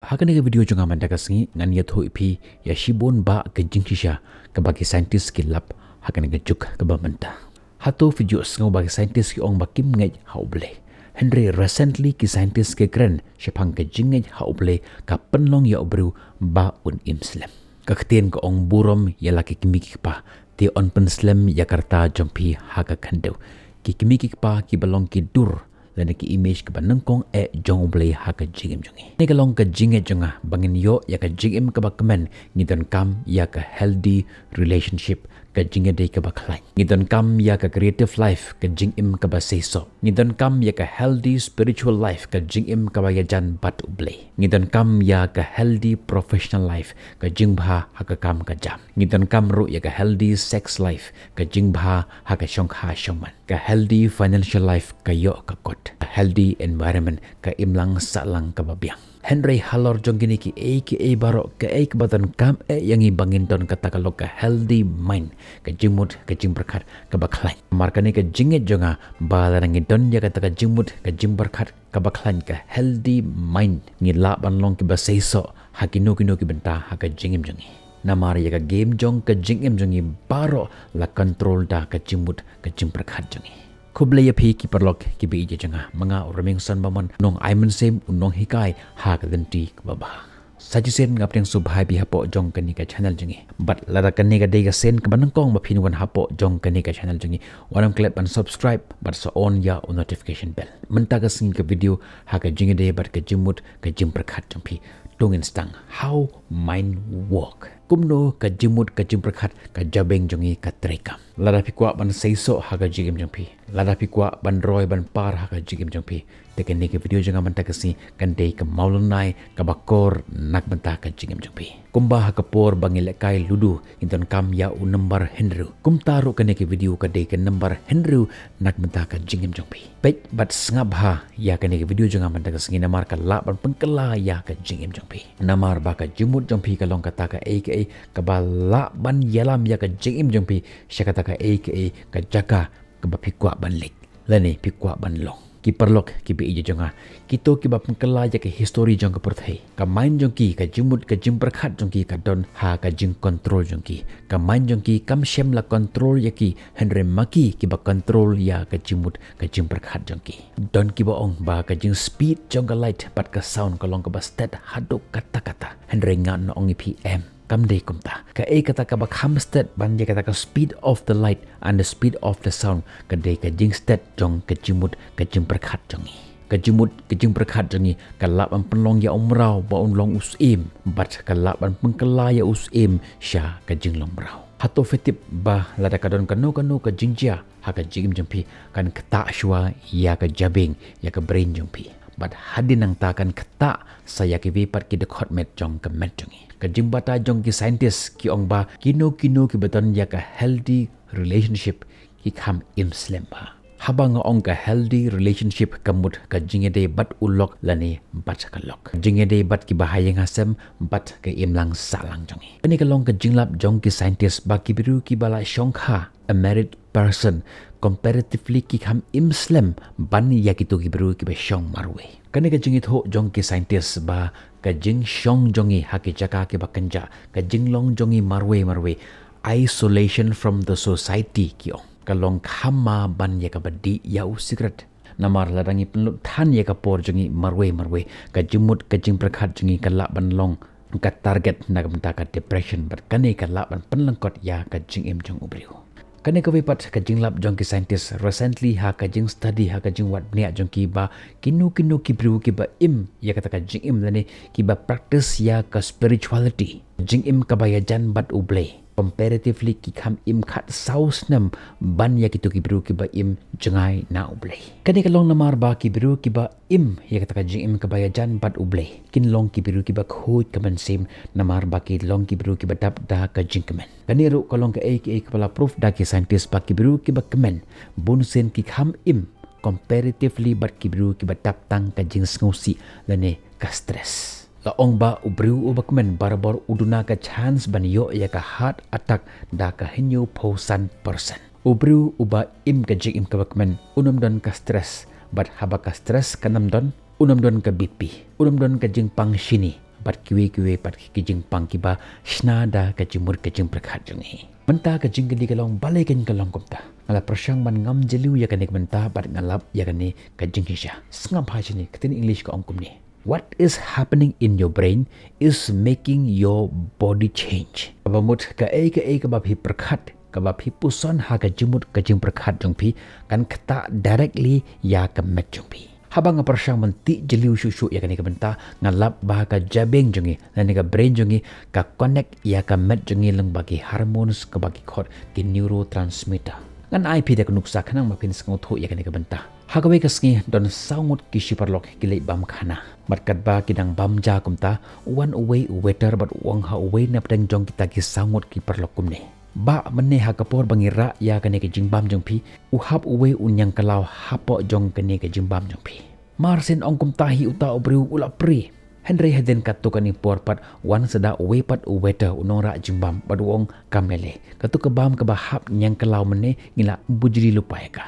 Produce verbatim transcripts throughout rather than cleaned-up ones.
Ha kane ka video jong nga mynta ka sngi ngan ïathuh ïa phi ïa shibun bah ka jingshisha kaba ki scientist ki lap ha kane ka juk kaba mynta. Hato phi ju sngew ba ki scientist ki ong ba kim ngeit ha U Blei? Hynrei recently ki scientist ki kren shaphang ka jingngeit ha U Blei ka pynlong ïa u briew ba un im slem. Ka ktien ka ong burom ïa la ki kmie ki kpa, te yn pynslem ïa ka rta jong phi ha ka khyndew. Ki kmie ki kpa kiba long ki dur lane ki image kaba nyngkong eh jong U Blei ha ka jingim jong ngi. Kane ka long ka jingngeit jong nga ba ngin ïoh ïa ka jingim kaba kmen, ngi donkam ïa ka healthy relationship, ka jingïadei kaba khlaiñ. Ngi donkam ïa ka creative life, ka jingim kaba seisoh. Ngi donkam ïa ka healthy spiritual life, ka jingim kaba ïajan bad U Blei. Ngi donkam ïa ka healthy professional life, ka jingbha ha ka kam ka jam. Ngi donkam ruh ïa ka healthy sex life, ka jingbha ha ka shongkha shongman. Ka healthy financial life, ka ïoh ka kot. Ka healthy environment, ka imlang sahlang kaba biang. Hynrei halor jong kine kiei kiei baroh, kaei kaba donkam eh ïa ngi ba ngin don kata ka long ka healthy mind, ka jingmut ka jingpyrkhat kaba khlaiñ. Namar kane ka jingngeit jong nga ba lada ngi don ïa kata ka jingmut ka jingpyrkhat kaba khlaiñ, ka healthy mind, ngi lah ban long kiba seisoh ha kino kino ki bynta ha ka jingim jong ngi. Namar ïa ka game jong ka jingim jong ngi baroh la control da ka jingmut ka jingpyrkhat jong ngi. Khublei ïa phi ki paralok kiba ïeit jong nga. Ma nga u Remingson Bamon, nongaiñmynsiem, u nonghikai ha ka lynti kaba bha. Sa shisien nga pdiang sngewbha ïa phi hapoh jong kane ka channel jong ngi. Bad lada kane ka dei ka sien kaba nyngkong ba phin wan hapoh jong kane ka channel jong ngi, wat nym klet ban subscribe bad sa on ïa u notification bell. Mynta ka sngi ka video ha ka jingïadei bad ka jingmut ka jingpyrkhat jong phi. To ngin sdang how mind work. Kumno ka jingmut ka jingpyrkhat ka jabieng jong ngi ka treikam. Lada phi kwah ban seisoh ha ka jingim jong phi, lada phi kwah ban roi ban par ha ka jingim jong phi, te kane ka video jong nga mynta ka sngi kan dei ka mawlynnai kaba kor na ka bynta ka jingim jong phi. Kumba ha ka por ba ngi lehkai ludo ngi donkam ïa u number hynriew, kumta ruh kane ka video ka dei ka number hynriew na ka bynta ka jingim jong phi. Peit bad sngap bha ïa kane ka video jong nga mynta ka sngi namar ka lah ban pynkylla ïa ka jingim jong phi. Namar ba ka jingmut jong phi ka long kata kaei kaei kaba lah ban ïalam ïa ka jingim jong phi sha kata kaei kaei ka jaka kaba phi kwah ban leit lane phi kwah ban long. Ki paralok kiba ïeit jong nga, kito kiba pynkylla ïa ka history jong ka pyrthei, ka mind jong ki, ka jingmut ka jingpyrkhat jong ki ka don ha ka jingcontrol jong ki. Ka mind jong ki kam shym la control ïa ki, hynrei ma ki kiba control ïa ka jingmut ka jingpyrkhat jong ki. Don kiba ong ba ka jingspeed jong ka light bad ka sound ka long kaba stet haduh katta katta. Hynrei ngan ong ïa phi em, kam dei kumta. Kaei kata kaba kham stet ban ïa kata ka speed of the light and the speed of the sound ka dei ka jingstet jong ka jingmut ka jingpyrkhat jong ngi. Ka jingmut ka jingpyrkhat jong ngi ka lah ban pynlong ïa u mraw ba un long u syiem, bad ka lah ban pynkylla ïa u syiem sha ka jinglong mraw. Hato phi tip ba lada ka don kano kano ka jingjia ha ka jingim jong phi kan ktah shuwa ïa ka jabieng, ïa ka brain jong phi. Bad hadien nangta kan ktah sa ïa kiwei pat ki dkhot met jong ka met jong ngi. Ka jingbatai jong ki scientist ki ong ba kino kino kiba don ïa ka healthy relationship ki kham im slem bha. Haba nga ong ka healthy relationship ka mut ka jingïadei bad u lok lane bad ka lok. Jingïadei bad kiba ha ïing ha sem bad ka imlang sahlang jong ngi. Kane ka long ka jinglap jong ki scientist ba ki briew kiba la shongkha, a married person, comparatively ki kham im slem ban ïa kito ki briew kiba shong marwei. Kane ka jingïathuh jong ki scientist ba ka jingshong jong ngi ha ki jaka kiba kynjah, ka jinglong jong ngi marwei marwei, isolation from the society ki ong, ka long kham ma ban ïa kaba dih ïa u sikret. Namar lada ngi pynlut than ïa ka por jong ngi marwei marwei, ka jingmut ka jingpyrkhat jong ngi ka lah ban long ka target na ka bynta ka depression, bad kane ka lah ban pynlyngkot ïa ka jingim jong u briew. Kane kawei pat ka jinglap jong ki scientist recently ha ka jingstudy, ha ka jingwad bniah jong ki ba kino kino ki briew kiba im ïa kata ka jingim lane kiba practice ïa ka spirituality, jingim kaba ïajan bad U Blei, comparatively ki kham im khatsaw snem ban ïa kito ki briew kiba im jngai na U Blei. Kane ka long namar ba ki briew kiba im ïa kata ka jingim kaba ïajan bad U Blei kin long ki briew kiba khuid ka mynsiem, namar ba ki long ki briew kiba dap da ka jingkmen. Kane ruh ka long kaei kaei kaba la proof da ki scientist ba ki briew kiba kmen bunsien ki kham im comparatively bad ki briew kiba dap tang ka jingsngewsih lane ka stress. La ong ba u briew uba kmen barabor u duna ka chance ban ïoh ïa ka heart attack da ka hynñiewphew san percent. U briew uba im ka jingim kaba kmen un ym don ka stress, bad haba ka stress kan ym don, un ym don ka B P, un ym don ka jingpang shini, bad kiwei kiwei pat ki jingpang kiba shna da ka jingmut ka jingpyrkhat jong ngi. Mynta ka jingkylli ka long, balei kein ka long kumta? Nga la pyrshang ban ngam jylliew ïa kane ka bynta bad nga lap ïa kane ka jingshisha. Sngap bha shane, ka ktien English ka ong kumne: What is happening in your brain is making your body change. Kaba mut, kaei kaei kaba phi pyrkhat, kaba phi puson ha ka jingmut ka jingpyrkhat jong phi, kan ktah directly ïa ka met jong phi. Haba nga pyrshang ban tih jylliew shuh shuh ïa kane ka bynta, nga lap ba ka jabieng jong ngi, lane ka brain jong ngi, ka connect ïa ka met jong ngi lyngba ki hormones kaba ki khot ki neurotransmitter. Ngan ai phi da ka nuksa khnang ba phin sngewthuh ïa kane ka bynta. Ha kawei ka sngi don saw ngut ki shi paralok ki leit bam khana. Bad katba ki dang bam ja kumta, u wan uwei u waiter bad u ong ha uwei napdeng jong kita ki saw ngut ki paralok kumne: Bah, mynne ha ka por ba ngi rah ïa kane ka jingbam jong phi, u hap uwei u ñiangkyllaw hapoh jong kane ka jingbam jong phi. Marsien ong kumta hi uta u briew u la prie. Hynrei hadien katto katne por pat wan sa da uwei pat u waiter, u nongrah jingbam, bad u ong: Kam lei lei, kato ka bam kaba hap ñiangkyllaw mynne ngi la bujli lypa ïa ka.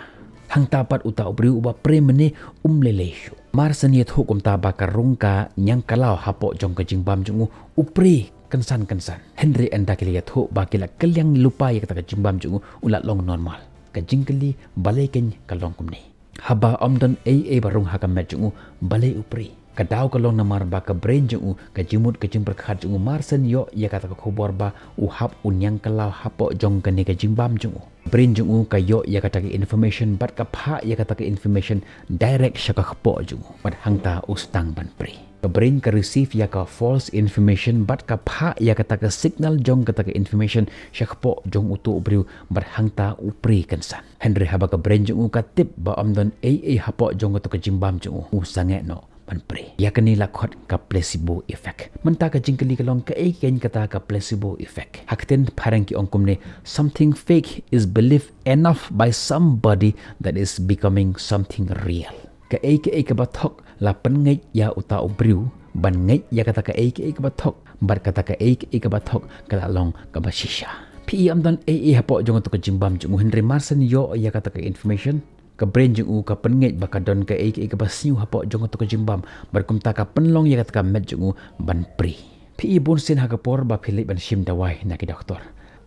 Hangta pat uta u briew uba prie mynne um lei lei shuh. Marsien ïathuh kumta ba ka rung ka ñiangkyllaw hapoh jong ka jingbam jong u u prie kynsan kynsan. Hynrei ynda ki la ïathuh ba ki la kylliang lypa ïa kata ka jingbam jong u, u la long normal. Ka jingkylli, balei kein ka long kumne? Haba ym don ei ei ba rung ha ka met jong u, balei u prie? Ka daw ka long namar ba ka brain jong u, ka jingmut ka jingpyrkhat jong u, Marsien ïoh ïa kata ka khubor ba u hap u ñiangkyllaw hapoh jong kane ka jingbam jong u. Brain jong u ka ïoh ïa kata ka information bad ka phah ïa kata ka information direct sha ka kpoh jong u. Bad hangta u sdang ban prie. Ka brain ka receive ïa ka false information bad ka phah ïa kata ka signal jong kata ka information sha kpoh jong uto u briew, bad hangta u prie kynsan. Hynrei haba ka brain jong u ka tip ba ym don ei ei hapoh jong kato ka jingbam jong u, u sangeh noh ban prie. Ïa kane la khot ka placebo effect. Mynta ka jingkylli ka long, kaei kein kata ka placebo effect? Ha ka ktien phareng ki ong kumne: Something fake is believed enough by somebody that is becoming something real. Kaei kaei kaba thok la pynngeit ïa uta u briew ban ngeit ïa kata kaei kaei kaba thok, bad kata kaei kaei kaba thok ka la long kaba shisha. Phi i, ym don ei ei hapoh jong kato ka jingbam jong u, hynrei Marsien ïoh ïa kata ka information. Ka brain jong u ka pynngeit ba ka don kaei kaei kaba sniew hapoh jong kato ka jingbam, bad kumta ka pynlong ïa kata ka met jong u ban prie. Phi i, bunsien ha ka por ba phi leit ban shim dawai na ki doktor,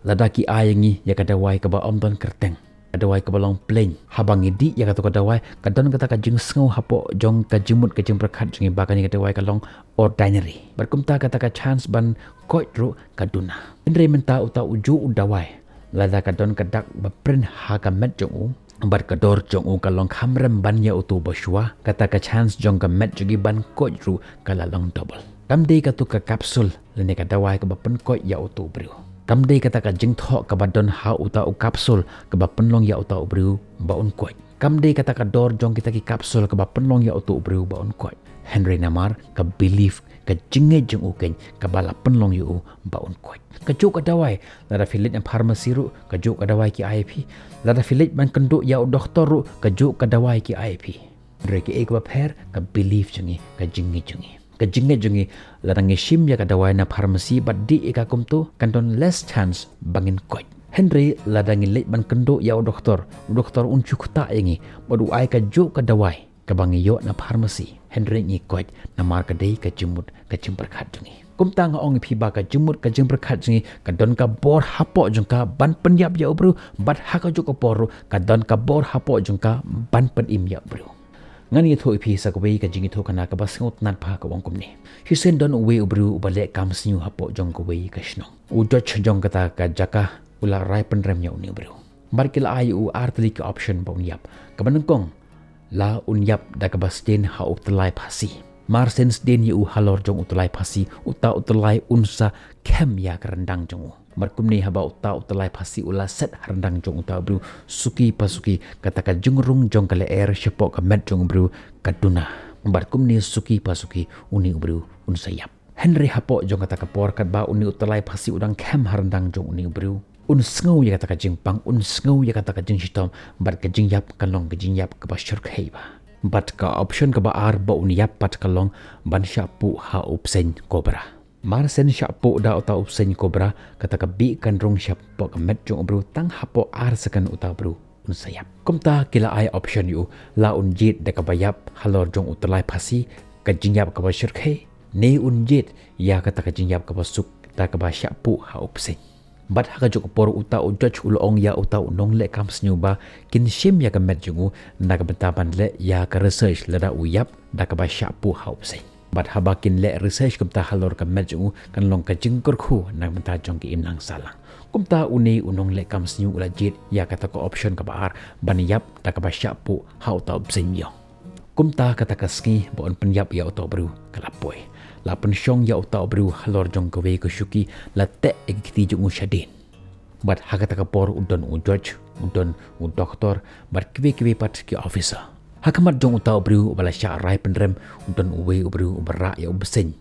lada ki ai ïa ngi ïa ka dawai kaba ym don kyrteng, ka dawai kaba long plain, haba ngi dih ïa kato ka dawai, ka don kata ka jingsngew hapoh jong ka jingmut ka jingpyrkhat jong ngi ba kane ka dawai ka long ordinary. Bad kumta kata ka chance ban koit ruh ka duna. Hynrei mynta uta ujuh u dawai, lada ka don ka dak ba print ha ka met jong u, bad ka dor jong u ka long kham rem ban ïa uto ba shuwa, kata ka chance jong ka met jong ngi ban koit ruh ka la long double. Kam dei kato ka capsule lane ka dawai kaba pynkoit ïa uto u briew. Kam dei kata ka jingthoh kaba don ha uta u capsule kaba pynlong ïa uta u briew ba un koit. Kam dei kata ka dor jong kita ki capsule kaba pynlong ïa uto u briew ba un koit. Hynrei namar ka belief, ka jingngeit jong u kein kaba la pynlong ïa u ba un koit. Kajuh ka dawai, lada phi leit na pharmacy ruh, kajuh ka dawai ki ai ïa phi. Lada phi leit ban kynduh ïa u doktor ruh, kajuh ka dawai ki ai ïa phi. Hynrei kaei kaba pher, ka belief jong ngi, ka jingngeit jong ngi. Ka jingngeit jong ngi, lada ngi shim ïa ka dawai na pharmacy bad dih ïa ka kumto, kan don less chance ba ngin koit. Hynrei lada ngi leit ban kynduh ïa u doktor, u doktor un shu ktah ïa ngi bad u ai kajuh ka dawai kaba ngi ïoh na pharmacy, hynrei ngi koit namar ka dei ka jingmut ka jingpyrkhat jong ngi. Kumta nga ong ïa phi ba ka jingmut ka jingpyrkhat jong ngi ka don ka bor hapoh jong ka ban pynïap ïa u briew, bad ha kajuh ka por ruh ka don ka bor hapoh jong ka ban pynim ïa u briew. Ngan ïathuh ïa phi sa kawei ka jingïathuhkhana kaba sngewtynnat bha kaba ong kumne. Shisien don uwei u briew uba leh kam sniew hapoh jong kawei ka shnong. U judge jong kata ka jaka u la rai pynrem ïa une u briew. Bad ki la ai ïa u ar tylli ki option ba un ïap. Kaba nyngkong, la un ïap da kaba sdien ha u tyllai phasi. Marsien sdien ïa u halor jong u tyllai phasi, uta u tyllai un sa khem ïa ka ryndang jong u. Bad kumne haba uta u tyllai phasi u la set ha ryndang jong uta u briew, suki pa suki kata ka jingrung jong ka lyer shapoh ka met jong u briew ka duna. Bad kumne suki pa suki une u briew un sa ïap. Hynrei hapoh jong kata ka por katba une u tyllai phasi u dang khem ha ryndang jong une u briew, un sngew ïa kata ka jingpang, un sngew ïa kata ka jingshitom, bad ka jingïap kan long ka jingïap kaba shyrkhei bha. Bad ka option kaba ar ba un ïap pat ka long ban shah puh ha u bseiñ cobra. Marsien shah puh da uta u bseiñ cobra, kata ka bih kan rung shapoh ka met jong u briew tang hapoh ar second uta u briew un sa ïap. Kumta ki la ai option ïa u, la un jied da kaba ïap halor jong u tyllai phasi, ka jingïap kaba shyrkhei, Ne un jied ïa kata ka jingïap kaba suk da kaba shah puh ha u bseiñ. Bad ha kajuh ka por uta u judge u la ong ïa uta u nongleh kam sniew ba kin shim ïa ka met jong u na ka bynta ban leh ïa ka research lada u ïap da kaba shah puh ha u bseiñ. Bad haba kin leh research kumta halor ka met jong u kan long ka jingkyrkhu na ka bynta jong ki imlang sahlang. Kumta une u nongleh kam sniew u la jied ïa kata ka option kaba ar ban ïap da kaba shah puh ha uta u bseiñ ïong. Kumta kata ka sngi ba un pynïap ïa uta u briew ka la poi. La pynshong ïa uta u briew halor jong kawei ka shuki, la teh ïa ki kti jong u shadien. Bad ha kata ka por u don u judge, u don u doktor, bad kiwei kiwei pat ki officer. Ha khmat jong uta u briew uba la shah rai pynrem, u don uwei u briew uba rah ïa u bseiñ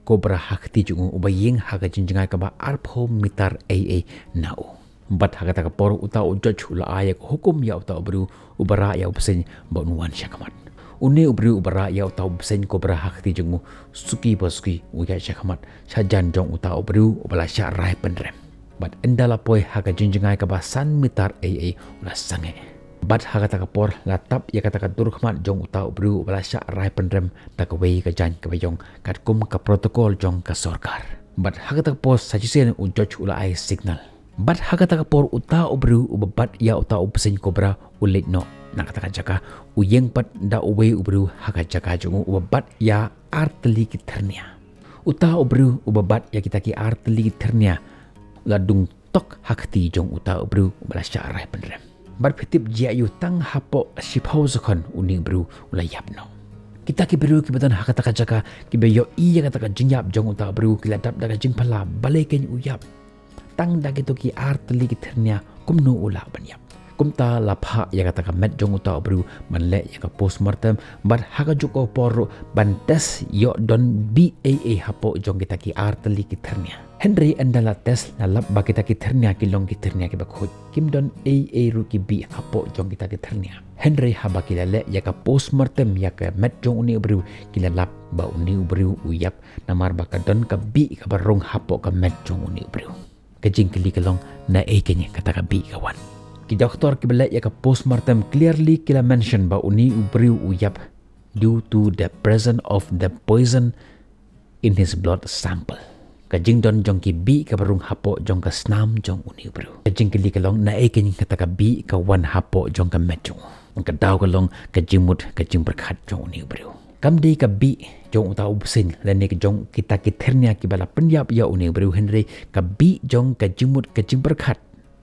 cobra ha kti jong u, uba ïeng ha ka jingjngai kaba arphew meter ei ei na u. Bad ha kata ka por uta u judge u la ai ïa ka hukum ïa uta u briew uba rah ïa u bseiñ ba un wan sha khmat. Une u briew uba rah ïa uta u bseiñ cobra ha kti jong u, suki ba suki u ïaid sha khmat, shajan jong uta u briew uba la shah rai pynrem. Bad ynda la poi ha ka jingjngai kaba san meter ei ei u la sangeh. Bad ha kata ka por la tap ïa kata ka dur khmat jong uta u briew uba la shah rai pynrem da kawei ka jaiñ kaba ïong katkum ka protocol jong ka sorkar. Bad ha kata ka por sa shisien u judge u la ai signal. Bad ha kata ka por uta u briew uba bat ïa uta u bseiñ cobra u leit noh na kata ka jaka, u ïeng pat da uwei u briew ha ka jaka jong u uba bat ïa artylli ki thyrnia. Uta u briew uba bat ïa kita ki artylli ki thyrnia la dung tok ha kti jong uta u briew uba la shah rai pynrem. Bad phi tip jia ïa u, tang hapoh shiphew second une u briew u la ïap noh. Kita ki briew kiba don ha kata ka jaka kiba ïohi ïa kata ka jingïap jong uta u briew ki la dap da ka jingphylla balei kein u ïap. Tang da kito ki artylli ki thyrnia kumno u lah ban ïap. Kumta la phah ïa kata ka met jong uta u briew ban leh ïa ka postmortem bad ha kajuh ka por ruh ban test ïoh don bih ei ei hapoh jong kita ki artylli ki thyrnia. Hynrei ynda la test la lap ba kita ki thyrnia ki long ki thyrnia kiba khuid. Kim don ei ei ruh ki bih hapoh jong kita ki thyrnia. Hynrei haba ki la leh ïa ka postmortem ïa ka met jong une u briew ki la lap ba une u briew u ïap namar ba ka don ka bih kaba rung hapoh ka met jong une u briew. Ka jingkylli ka long naei kein kata ka bih ka wan. Ki doktor kiba leh ïa ka postmortem clearly ki la mention ba une u briew u ïap due to the presence of the poison in his blood sample. Ka jingdon jong ki bih kaba rung hapoh jong ka snam jong une u briew. Ka jingkylli ka long naei kein kata ka bih ka wan hapoh jong ka met jong u. Ka daw ka long ka jingmut ka jingpyrkhat jong une u briew. Kam dei ka bih jong uta u bseiñ lane ka jong kita ki thyrnia kiba la pynïap ïa une u briew hynrei ka bih jong ka jingmut ka jingpyrkhat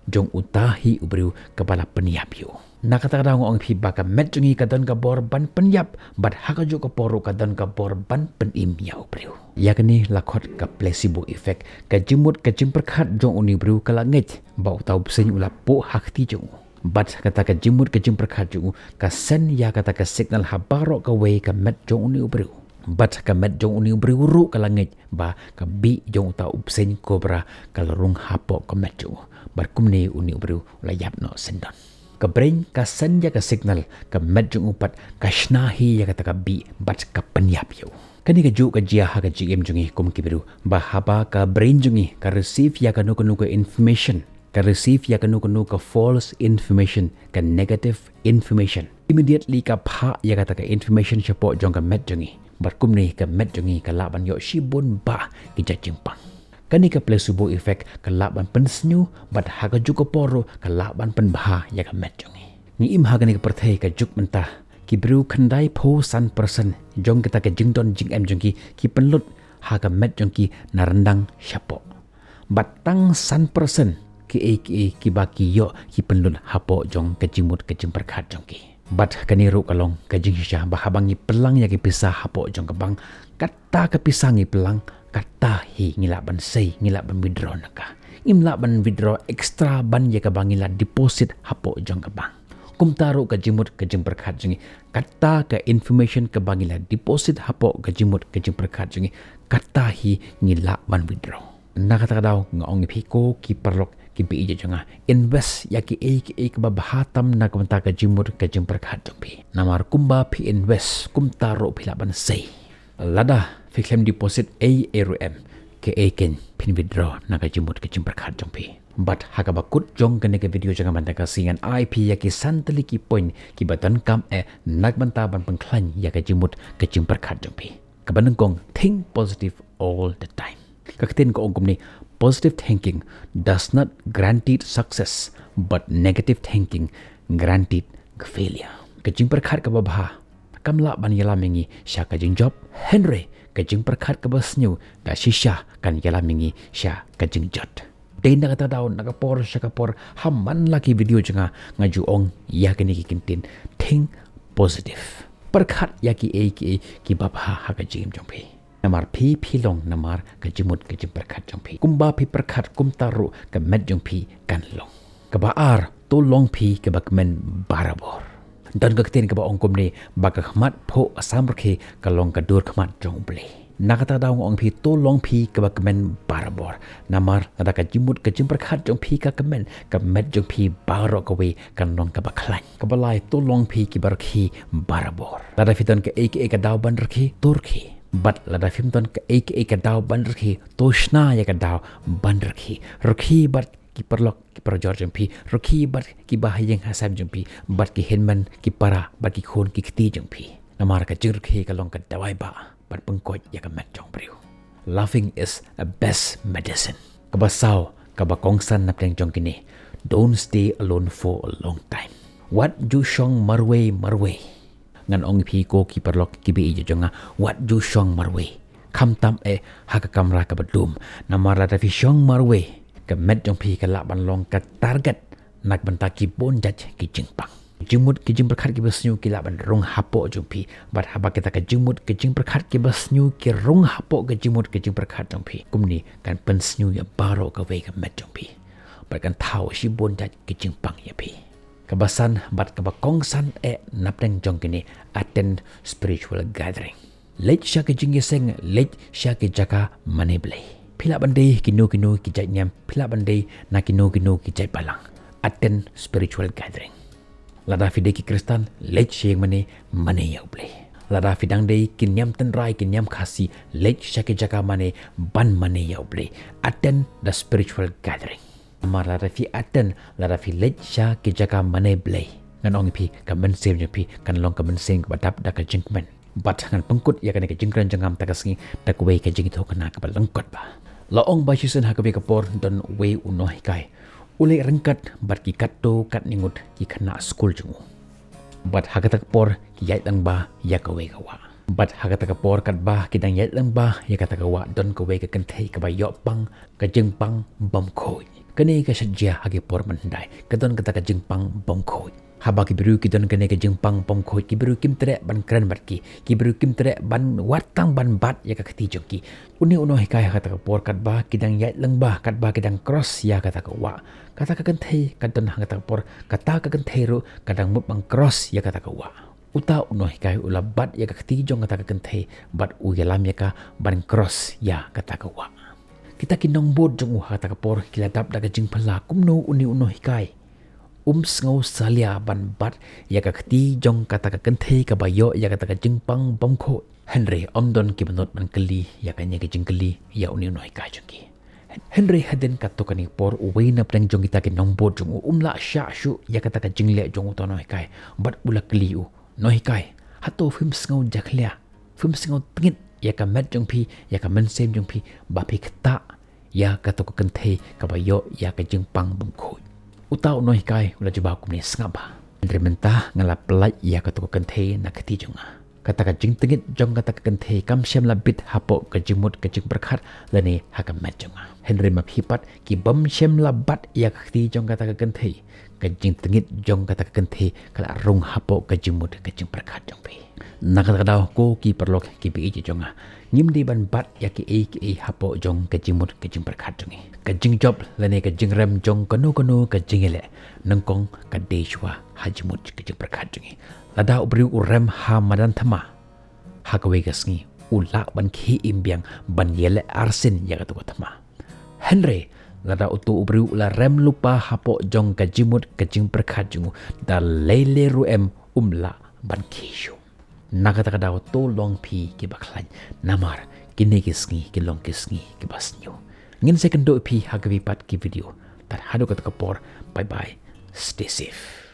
jong uta hi u briew kaba la pynïap ïa u. Na kata ka daw nga ong ïa phi ba ka met jong ngi ka don ka bor ban pynïap bad ha kajuh ka por ruh ka don ka bor ban pynim ïa u briew. Ïa kane la khot ka placebo effect, ka jingmut ka jingpyrkhat jong une u briew ka la ngeit ba uta u bseiñ u la puh ha kti jong u. Bad kata ka jingmut ka jingpyrkhat jong u ka send ïa kata ka signal ha baroh kawei ka met jong une u briew. Bad ka met jong une u briew ruh ka la ngeit ba ka bih jong uta u bseiñ cobra ka la rung hapoh ka met jong u. Bad kumne une u briew u la ïap noh syndon. Ka brain ka send ïa ka signal, ka met jong u pat ka shna hi ïa kata ka bih bad ka pynïap ïa u. Kane kajuh ka jia ha ka jingim jong ngi kum ki briew ba haba ka brain jong ngi ka receive ïa kano kano ka information, ka receive ïa kano kano ka false information, ka negative information, immediately ka phah ïa kata ka information shapoh jong ka met jong ngi. Bad kumne ka met jong ngi ka lah ban ïoh shibun bah ki jait jingpang. Kane ka placebo effect ka lah ban pynsniew bad ha kajuh ka por ruh ka lah ban pynbha ïa ka met jong ngi. Ngi im ha kane ka pyrthei ka juk mynta, ki briew khyndai phew san percent jong kita ka jingdon jingem jong ki ki pynlut ha ka met jong ki na ryndang shapoh. Bad tang san percent kiei kiei kiba ki ïoh ki pynlut hapoh jong ka jingmut ka jingpyrkhat jong ki. Bad kane ruh ka long ka jingshisha ba haba ngi pynlang ïa ki pisa hapoh jong ka bank, kata ka pisa ngi pynlang, kata hi ngi lah ban sei, ngi lah ban withdraw na ka. Ngim lah ban withdraw extra ban ïa kaba ngi la deposit hapoh jong ka bank. Kumta ruh ka jingmut ka jingpyrkhat jong ngi, kata ka information kaba ngi la deposit hapoh ka jingmut ka jingpyrkhat jong ngi, kata hi ngi lah ban withdraw. Na kata ka daw nga ong ïa phi ko ki paralok kiba ïeit jong nga, invest ïa kiei kiei kaba bha tam na ka bynta ka jingmut ka jingpyrkhat jong phi. Namar kumba phi invest kumta ruh phi lah ban sei. Lada phi khlem deposit ei ei ruh em, kaei kein phin withdraw na ka jingmut ka jingpyrkhat jong phi. Bad ha kaba kut jong kane ka video jong nga mynta ka sngi ngan ai phi ïa ki san tylli ki point kiba donkam eh na ka bynta ban pynkhlaiñ ïa ka jingmut ka jingpyrkhat jong phi. Kaba nyngkong, think positive all the time. Ka ktien ka ong kumne, positive thinking does not guarantee success, but negative thinking guaranteed failure. Ka jingpyrkhat kaba bha kam lah ban ïalam ïa ngi sha ka jingjop, hynrei ka jingpyrkhat kaba sniew da shisha kan ïalam ïa ngi sha ka jingjot. Dei na kata ka daw, na ka por sha ka por, ha man la ki video jong nga, nga ju ong ïa kine ki kyntien, think positive. Pyrkhat ïa kiei kiei kiba bha ha ka jingim jong phi. Namar phi phi long namar ka jingmut ka jingpyrkhat jong phi. Kumba phi pyrkhat kumta ruh ka met jong phi kan long. Kaba ar, to long phi kaba kmen barabor. Don ka ktien kaba ong kumne, ba ka khmat phuh asam rkhe ka long ka dur khmat jong U Blei. Na kata ka daw nga ong phi, to long phi kaba kmen barabor. Namar lada ka jingmut ka jingpyrkhat jong phi ka kmen, ka met jong phi baroh kawei kan long kaba khlaiñ. Kaba lai, to long phi kiba rkhie barabor. Lada phi don kaei kaei ka daw ban rkhie, to rkhie. Bad lada phim don kaei kaei ka daw ban rkhie, to shna ïa ka daw ban rkhie. Rkhie bad ki paralok ki parajor jong phi, rkhie bad kiba ha ïing ha sem jong phi, bad ki hynmen ki para, bad ki khun ki kti jong phi. Namar ka jingrkhie ka long ka dawai ba ban pynkhuid ïa ka met jong u briew. Laughing is a best medicine. Kaba saw, kaba kongsan napdeng jong kine, don't stay alone for a long time. Wat ju shong marwei marwei. Ngan ong ïa phi ko ki paralok kiba ïeit jong nga, wat ju shong marwei. Khamtam eh ha ka kamra kaba dum. Namar lada phi shong marwei, ka met jong phi ka lah ban long ka target na ka bynta ki bun jait ki jingpang. Jingmut ki jingpyrkhat kiba sniew ki lah ban rung hapoh jong phi. Bad haba kita ka jingmut ki jingpyrkhat kiba sniew ki rung hapoh ka jingmut ki jingpyrkhat jong phi, kumne kan pynsniew ïa baroh kawei ka met jong phi. Bad kan thaw shibun jait ki jingpang ïa phi. Kaba san bad kaba kongsan eh napdeng jong kine, attend spiritual gathering. Leit sha ki jingïaseng, leit sha ki jaka mane Blei. Phi lah ban dei kino kino ki jait niam, phi lah ban dei na kino kino ki jait balang. Attend spiritual gathering. Lada phi dei ki Khristan, leit sha ïing mane, mane ïa U Blei. Lada phi dang dei ki niam tynrai, ki niam Khasi, leit sha ki jaka mane, ban mane ïa U Blei. Attend the spiritual gathering. Namar lada phi attend, lada phi leit sha ki jaka mane Blei, ngan ong ïa phi, ka mynsiem jong phi kan long ka mynsiem kaba dap da ka jingkmen. Bad ngan pynkut ïa kane ka jingkren jong nga mynta ka sngi da kawei ka jingïathuhkhana kaba lyngkot ba, la ong ba shisien ha kawei ka por don uwei u nonghikai u leit ryngkat bad ki katto katne ngut ki khynnah skul jong u. Bad ha kata ka por ki ïaid lyngba ïa kawei ka wah. Bad ha kata ka por katba ki dang ïaid lyngba ïa kata ka wah, don kawei ka kynthei kaba ïoh pang ka jingpang bymkhuid. Kane ka shet jia ha ki por mynhyndai, ka don kata ka jingpang bymkhuid. Haba ki briew ki don kane ka jingpang bymkhuid, ki briew kim treh ban kren bad ki, ki briew kim treh ban wat tang ban bat ïa ka kti jong ki. Une u nonghikai ha kata ka por katba ki dang ïaid lyngba, katba ki dang cross ïa kata ka wah, kata ka kynthei ka don ha kata ka por, kata ka kynthei ruh ka dang mut ban cross ïa kata ka wah. Uta u nonghikai u la bat ïa ka kti jong kata ka kynthei bad u ïalam ïa ka ban cross ïa kata ka wah. Kita ki nongbud jong u ha kata ka por ki la dap da ka jingphylla kumno une u nonghikai um sngew salia ban bat ïa ka kti jong kata ka kynthei kaba ïoh ïa kata ka jingpang bymkhuid. Hynrei ym don kiba nud ban kylli ïa kane ka jingkylli ïa une u nonghikai jong ki. Hynrei hadien katto katne por uwei napdeng jong kita ki nongbud jong u um lah shah shuh ïa kata ka jingleh jong uta u nonghikai bad u la kylli u, "Nonghikai, hato phim sngew jakhlia, phim sngew tngit ïa ka met jong phi, ïa ka mynsiem jong phi, ba phi ktah ïa kato ka kynthei kaba ïoh ïa ka jingpang bymkhuid?" Uta u nonghikai u la jubab kumne, "Sngap bha. Hynrei mynta nga la pyllait ïa kato ka kynthei na ka kti jong nga. Kata ka jingtngit jong kata ka kynthei kam shym la bit hapoh ka jingmut ka jingpyrkhat lane ha ka met jong nga. Hynrei ma phi pat ki bym shym la bat ïa ka kti jong kata ka kynthei, ka jingtngit jong kata ka kynthei ka la rung hapoh ka jingmut ka jingpyrkhat jong phi." Na kata ka daw ko ki paralok kiba ïeit jong nga, ngim dei ban bat ïa kiei kiei hapoh jong ka jingmut ka jingpyrkhat jong ngi. Ka jingjop lane ka jingrem jong kano kano ka jingïaleh nyngkong ka dei shuwa ha jingmut ka jingpyrkhat jong ngi. Lada u briew u rem ha madan thma, ha kawei ka sngi u lah ban khie im biang ban ïaleh arsien ïa kato ka thma. Hynrei lada uto u briew u la rem lypa hapoh jong ka jingmut ka jingpyrkhat jong u, da lei lei ruh em um lah ban khie shuh. Na kata ka daw to long phi kiba khlaiñ, namar kine ki sngi ki long ki sngi kiba sniew. Ngin sa ïakynduh ïa phi ha kawei pat ki video. Tad haduh kata ka por, bye bye, stay safe.